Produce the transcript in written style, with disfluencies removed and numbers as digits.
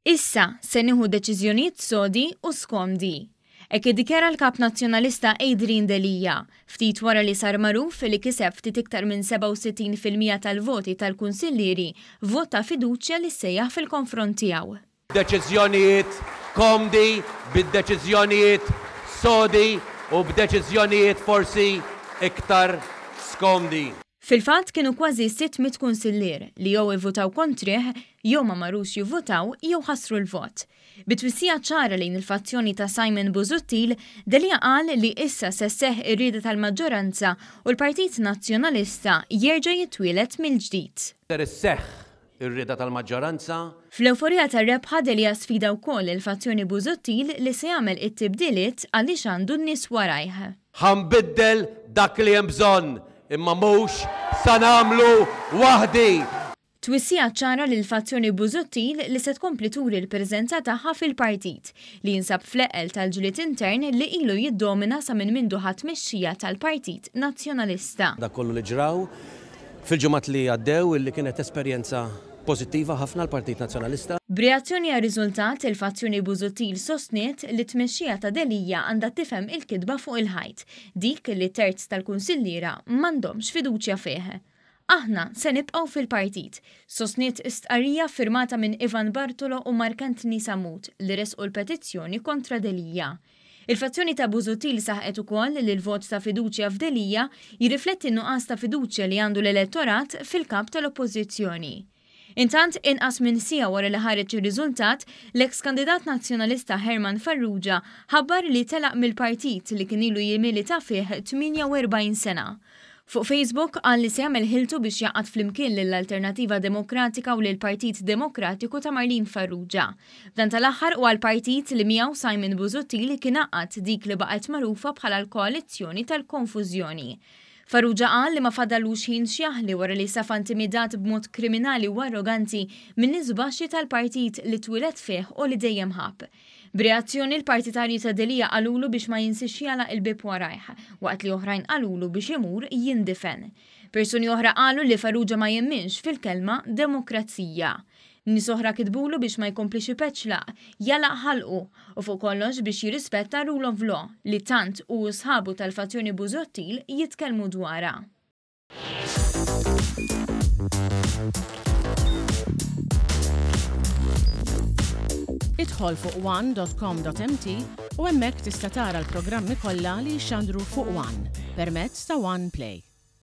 Issa se nieħu deċiżjonijiet sodi u skomdi. Hekk iddikjara l-Kap Nazzjonalista Adrian Delia, ftit wara li sar magħruf li kiseb ftit iktar minn 67% tal-voti tal-kunsillieri f'vot ta' fiduċja li ssejjaħ fil-konfront tiegħu. Deċiżjonijiet komdi, bid-deċiżjonijiet sodi u b'deċiżjonijiet forsi iktar skomdi. Fil-fatt kienu kważi 600 kunsillier li jew ivvutaw kontrih, jew ma marrux jivvutaw jew ħassru l-vot. Bi twissija ċara lejn il-fazzjoni ta' Simon Busuttil, Delia qal li issa se sseħħ ir-rieda tal-maġġoranza u l-Partit Nazzjonalista jerġa' jitwieled mill-ġdid. Ser isseħħ ir-rieda tal-maġġoranza. Fl-ewforija tar-rebħa Delia sfida wkoll il-fazzjoni Busuttil li se jagħmel it-tibdiliet għaliex għandu n-nies warajh. Ħa nbiddel dak li hemm bżonn, imma mhux sa nagħmlu waħdi! Twissija ċara lill-fazzjoni Busuttil li se tkompli turi l-preżenza tagħha fil-partit, li jinsab fl-eqqel tal-ġlied intern li ilu jiddomina sa minn mindu ħa t-tmexxija tal-Partit Nazzjonalista. Dak kollu li ġraw fil-ġimgħat li għaddew illi kienet esperjenza pożittiva ħafna għall-Partit Nazzjonalista. B'reazzjoni għar-riżultat, il-fazzjoni Busuttil sostniet li t-tmexxija ta' Delia għandha tifhem il-kitba fuq il-ħajt, dik li terz tal-kunsilliera m'għandhomx fiduċja fih. Aħna se nibqgħu fil-partit, sostniet stqarrija ffirmata minn Ivan Bartolo u Mark Anthony Sammut li ressqu l-petizzjoni kontra Delia. Il-fazzjoni ta' Busuttil saħqet ukoll li l-vot ta' fiduċja f'Delia jirrifletti n-nuqqas ta' fiduċja li għandu l-elettorat fil-Kap tal-Oppożizzjoni. Intant, inqas minn siegħa wara li ħareġ ir-riżultat, l-eks kandidat Nazzjonalista Herman Farrugia ħabbar li telaq mill-partit li kien ilu jimilita fih 48 sena. Fuq Facebook qal li se jagħmel ħiltu biex jgħaqqad flimkien lill-Alternattiva Demokratika u lill-Partit Demokratiku ta' Marlene Farrugia. Dan tal-aħħar huwa l-partit li miegħu Simon Busuttil kien għaqqad dik li baqgħet magħrufa bħala l-koalizzjoni tal-konfużjoni. Farrugia qal li ma fadallux ħin x'jaħli wara li safa intimidat b'mod kriminali u arroganti min-nies baxxi tal-partit li twieled fih u li dejjem ħabb. B'reazzjoni l-partitarji ta' Delia qalulu biex ma jinsiex jagħlaq il-bieb warajh, waqt li oħrajn qalulu biex imur jindifen. Persuni oħra qalu li Farrugia ma jemminx fil-kelma demokrazija. Nies oħra kitbulu biex ma jkomplix ipeċlaq, jagħlaq ħalqu, u fuq kollox biex jirrispetta r-rule of law li tant hu u sħabu tal-fazzjoni Busuttil jitkellmu dwarha. Idħol fuq one.com.mt u hemmhekk tista' tara l-programmi kollha li jixxandru fuq One permezz ta' One Play.